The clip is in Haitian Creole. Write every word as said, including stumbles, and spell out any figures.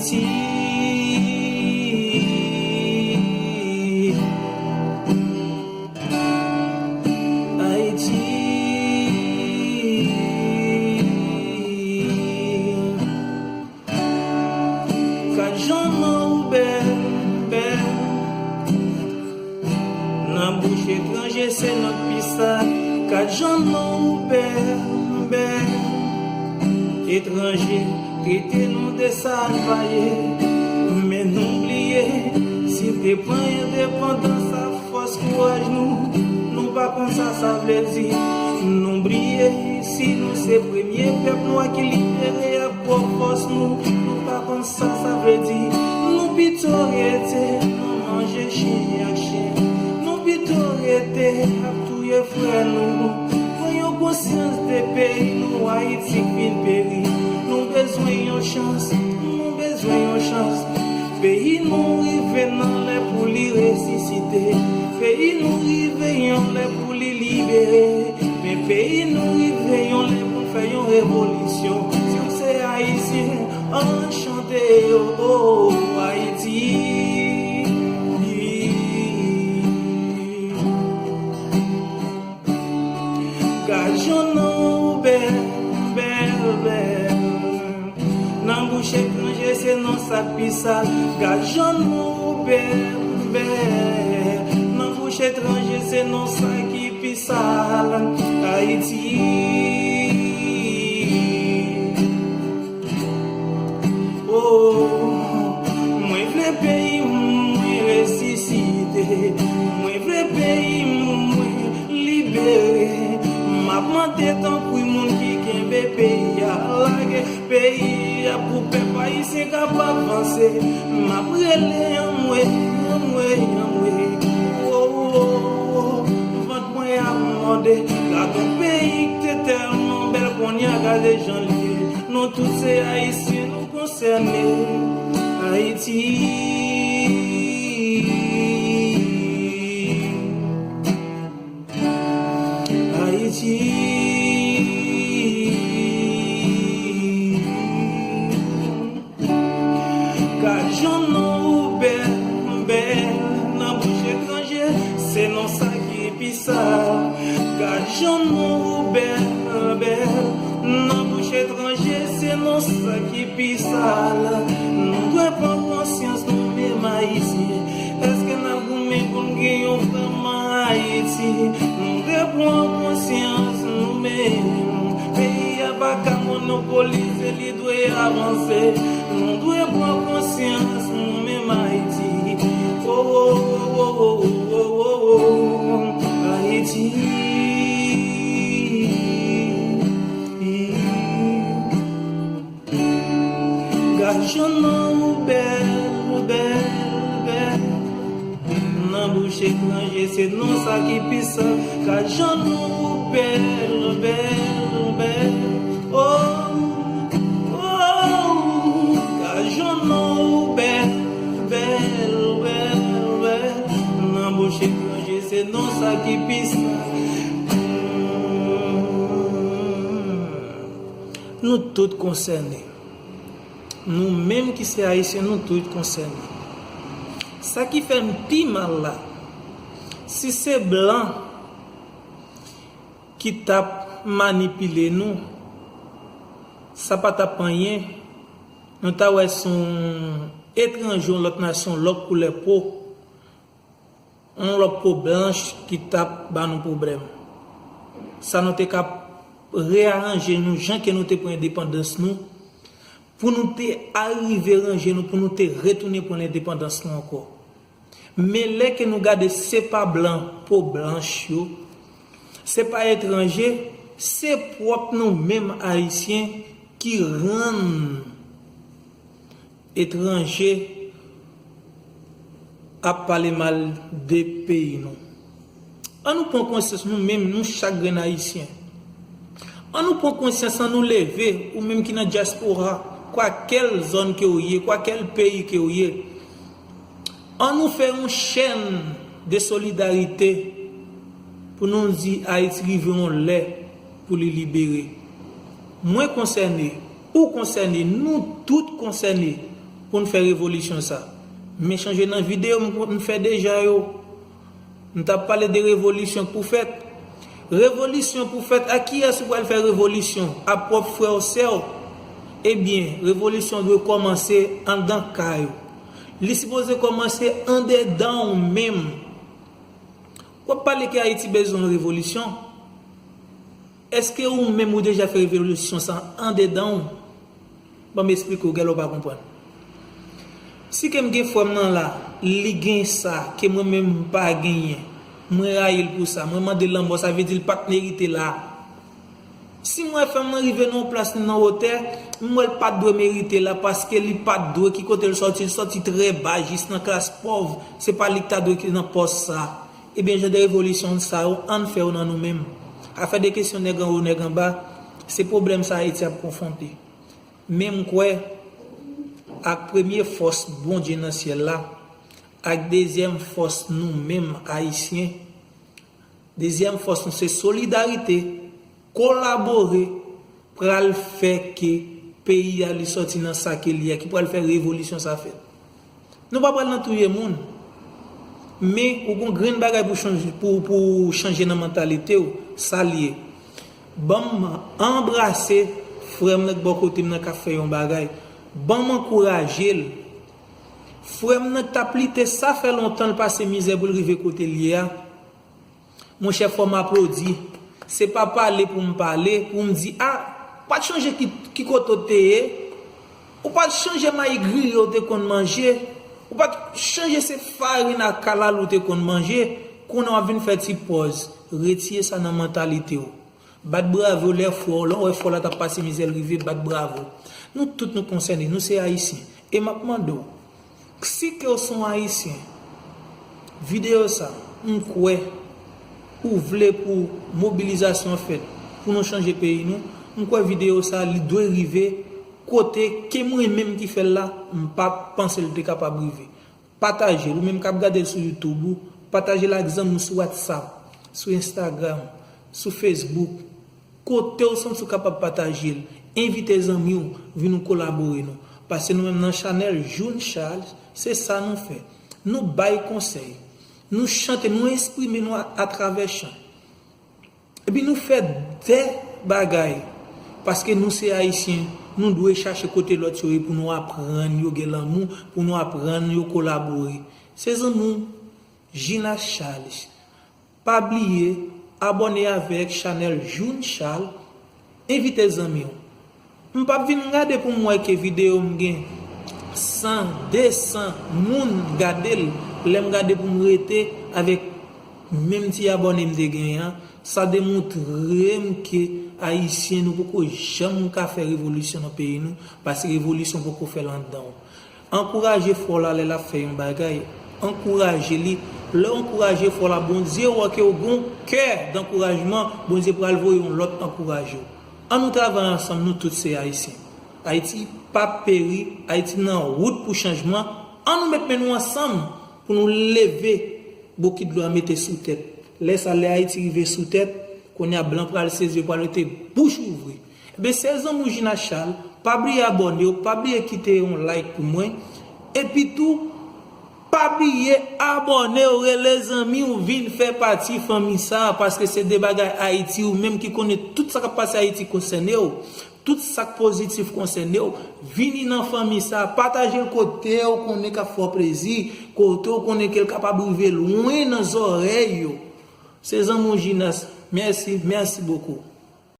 Ayiti, Ayiti. Gad jan non ou bèl, bèl. Nan bouch etranje se non k pi sal. Gad jan non ou bèl, bèl. Etranje trete nou de sa n pa ye. Men nou bliye, si n te pran endepandans ak fòs kouraj nou, nou pa konn sa sa vle di. Nou bliye, si nou se premye pèp nwa ki libere ak pwòp fòs nou, nou pa konn sa sa vle di. Nou pito rete nan manje chen ak chen. Nou pito rete ap touye frè nou. Pran yon konsyans de peyi nou, Ayiti k vin peri. Nou bezwen yon chans, nou bezwen yon chans. Peyi nou rive nan lè pou li resisite. Peyi nou rive yon lè pou li libere. Men peyi nou rive yon lè pou fè yon revolisyon. Si w se Ayisyen, anchante, o, o, o, Ayiti. Gad jan non ou bèl, bèl, bèl. Nan bouch etranje se non sa k pi sal. Gad jan non ou bèl, bèl. Nan bouch etranje se non sa ki pi sal. Ayiti. Oh, mwen vle peyi mwen resisite. Mwen vle peyi mwen libere. M ap mande tankou moun ki kenbe peyi a lage. Peyi a pou pèp ayisyen kapab vanse. M ap rele anmwe, anmwe, anmwe. Oh, oh, oh, oh. Vant mwen ap mande. Gad yon peyi k te tèlman bèl, kounye a gade jan l ye. Nou tout se Ayisyen, nou konsène. Ayiti. Ayiti. Gad jan non ou bèl, bèl, nan bouch etranje, se non sa ki pi sal. Gad jan non ou bèl, bèl, nan bouch etranje, se non sa ki pi sal. Nou dwe pran konsyans nou menm Ayisyen. Èske n ap goumen pou n gen yon vrèman Ayiti? Nou dwe pran konsyans nou menm. Peyi a pa ka monopolize, li dwe avanse. Nou dwe pran konsyans nou menm Ayiti. Oh, oh, oh, oh, oh, oh, oh, oh, oh. Ayiti. Gad jan non ou bèl, bèl, bèl. Nan bouch etranje, se non sa ki pi sal. Gad jan non ou bèl, bèl, bèl. Oh, oh, gad jan non ou bèl, bèl, bèl, bèl. Nan bouch etranje, se non sa ki pi sal. Nou tout konsène. Nou menm ki se Ayisyen, nou tout konsène. Sa ki fè m pi mal la, si se blan ki t ap manipile nou, sa pa t ap anyen. Nou ta wè se yon etranje, yon lòt nasyon, lòt koulè po, yon lòt po blanch ki t ap ba nou pwoblèm. Sa nou te ka reyaranje nou jan ke nou te pran endepandans nou, pou nou te arive ranje nou, pou nou te retounen pran endepandans nou ankò. Men lè ke nou gade, se pa blan po blanch yo, se pa etranje, se pwòp nou menm Ayisyen ki rann etranje ap pale mal de peyi nou. Ann nou pran konsyans nou menm, nou chak grenn Ayisyen. Ann nou pran konsyans, ann nou leve, ou menm ki nan dyaspora, kwakèl zòn ke w ye, kwakèl peyi ke w ye. Ann nou fè yon chèn de solidarite pou nou di Ayiti rive yon lè pou li libere. Mwen konsène, ou konsène, nou tout konsène. pou n fè revolisyon sa. Men chanje nan videyo m, m fè deja yo. M t ap pale de revolisyon k pou fèt. Revolisyon pou fèt, ak kiyès ou pral fè revolisyon? Ak pwòp frè w, sè w? Ebyen, revolisyon dwe kòmanse anndan kay ou. Li sipoze kòmanse andedan w menm. W ap pale ke Ayiti bezwen yon revolisyon. Èske ou menm ou deja fè revolisyon sa andedan w? Ban m esplike w, gèlè w pa konprann. Si ke m gen frè m nan la, li gen sa ke mwen menm m pa genyen, mwen rayi l pou sa, mwen mande l lanmò, sa vle di l pa t merite la. Si m wè frè m nan rive nan yon plas, li nan wotè, m wè l pa t dwe merite la, paske li pa t dwe, ki kote l sòti, l sòti trè ba, jis nan klas pòv, se pa li k ta dwe ki nan pòs sa. Ebyen, jan de revolisyon sa yo, ann fè yo nan nou menm. Afè de kesyon nèg anwo, nèg anba, se pwoblèm sa Ayiti ap konfwonte. Men m kwè, ak premye fòs Bondye nan syèl la, ak dezyèm fòs nou menm Ayisyen, dezyèm fòs nou se solidarite, kolabore, pral fè ke peyi a li sòti nan sa ke li a, ki pral fè revolisyon sa fèt. Nou pa pral nan touye moun. Men, ou gon grenn bagay pou chanje, pou, pou chanje nan mantalite w, sa l ye. Ban m anbrase frè m nan k bò kote m nan k ap fè yon bagay. Ban m ankouraje l. Frè m nan k t ap lite, sa fè lontan l pase mizè pou l rive kote l ye a. Monchè, fò m aplodi. Se pa pale pou m pale, pou m di, a, ou pa t chanje ki, ki kote w te ye, ou pa t chanje mayi griye w te konn manje, ou pa t chanje se farin ak kalalou w te konn manje, kounye a w ap vin fè ti pòz. Retire sa nan mantalite w. Bat bravo lè frè w, lè w wè frè w la t ap pase mizè, l rive, bat bravo. Nou tout nou konsène, nou se Ayisyen. E m ap mande w, si ke w se yon Ayisyen, videyo sa, m kwè ou vle pou mobilizasyon fèt, pou nou chanje peyi nou, m kwè videyo sa, li dwe rive kote ke mwen menm ki fè l la, m pa panse l te kapab rive. Pataje l, ou menm k ap gade l sou YouTube ou, pataje l ak zanmi w sou WhatsApp, sou Instagram, sou Facebook. Kote w santi w kapab pataje l, envite zanmi w vin nou kolabore nou. Paske nou menm nan chanèl June Charles, se sa nou fè. Nou bay konsèy, nou chante, nou eksprime nou a, atravè chan. Epi nou fè de bagay. Paske nou se Ayisyen, nou dwe chache kote lòt yo ye pou nou aprann yo gen lanmou, pou nou aprann yo kolabore. Se zanmi w, Gina Charles. Pa bliye abòne avèk chanèl June Charles, envite zanmi w. M p ap vin gade pou m wè ke videyo m gen san, de san moun gade l, lè m gade pou m rete avèk menm ti abòne m te genyen an, sa demontre m ke Ayisyen nou poko janm ka fè revolisyon nan peyi nou, paske revolisyon poko fèt anndan w. Ankouraje frè w la lè l ap fè yon bagay. Ankouraje li. Lè w ankouraje frè w la, Bondye wè ke w gen yon kè dankourajman, Bondye pral voye yon lòt ankouraje w. Ann nou travay ansanm, nou tout se Ayisyen. Ayiti p ap peri, Ayiti nan wout pou chanjman. Ann nou met men nou ansanm pou nou leve bokit dlo a mete sou tèt. Lè sa, lè Ayiti rive sou tèt, kounye a blan pral sezi, yo pral rete bouch ouvri. Ebyen, se zanmi w Gina Charles, pa bliye abòne w, pa bliye kite yon like pou mwen. Epi tou, pa bliye abòne w, rele zanmi w, vin fè pati fanmi sa, paske se de bagay Ayiti, ou menm ki konnen tout sa k ap pase Ayiti konsène w, tout sa k pozitif konsène w, vini nan fanmi sa, pataje l kote w konnen k ap fè w plezi, kote w konnen ke l kapab rive lwen nan zòrèy yo. Se zanmi w Gina, mèsi, mèsi bokou.